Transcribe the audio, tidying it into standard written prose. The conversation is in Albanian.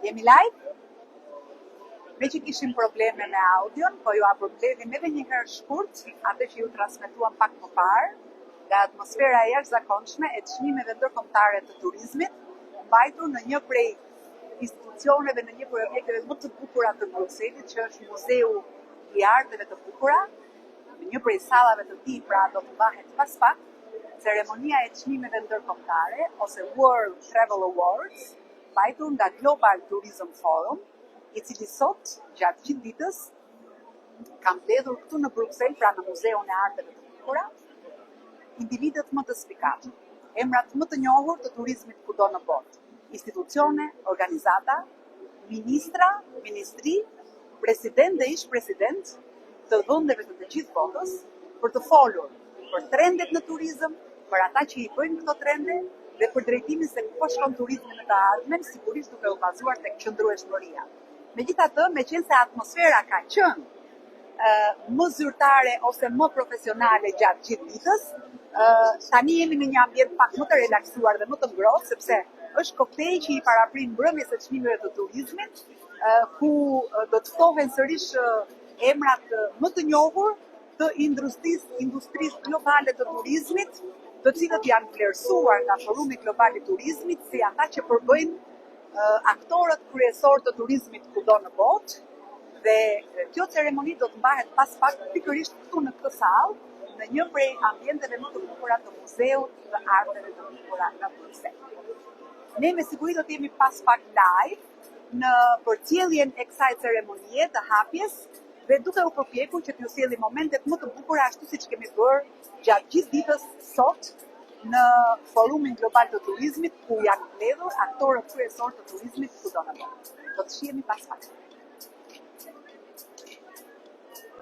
Jemi live? Meqë kishim probleme me audion, po jua përmbledhim edhe një herë shkurt atë që ju transmetuam pak më parë nga atmosfera e jashtëzakonshme e çmimeve ndërkombëtare të turizmit, mbajtur në një prej institucioneve, në një prej objekteve më të bukura të Brukselit, që është Muzeu i Arteve të Bukura, në një prej sallave të tij, pra do të mbahet pas pak ceremonia e çmimeve ndërkombëtare ose World Travel Awards, mbajtur nga Global Tourism Forum, i cili sot gjatë gjithë ditës ka mbledhur këtu në Bruksel, pra në Muzeun e Arteve të Bukura, individët më të spikatur, emrat më të njohur të turizmit kudo në botë, institucione, organizata, ministra, ministri, president dhe ish president të vendeve të të gjithë botës për të folur për trendet në turizëm, për ata që i bëjnë këto trende dhe për drejtimin se ku po shkon turizmi në të ardhmen, sigurisht duke u bazuar tek qëndrueshmëria. Megjithatë, meqenëse atmosfera ka qenë më zyrtare ose më profesionale gjatë gjithë ditës, tani jemi në një ambient pak më të relaksuar dhe më të ngrohtë, sepse është koktejli që i paraprin mbrëmjes së çmimeve të turizmit, ku do të ftohen sërish emrat më të njohur të industrisë, industrisë globale të turizmit, të cilët janë vlerësuar nga Forumi Global i Turizmit si ata që përbëjnë aktorët kryesorë të turizmit kudo në botë dhe kjo ceremoni do të mbahet pas pak pikërisht këtu në këtë sallë, në një prej ambienteve më të bukura të Muzeut të Arteve të Bukura në Bruksel. Ne me siguri do të jemi pas pak live në përcjelljen e kësaj ceremonie të hapjes dhe duke u përpjekur që t'ju sjellim momentet më të bukura ashtu siç kemi bërë gjatë gjithë ditës sot në Forumin Global të Turizmit ku janë mbledhur aktorët kryesorë të turizmit kudo në botë. Do të shihemi pas pak.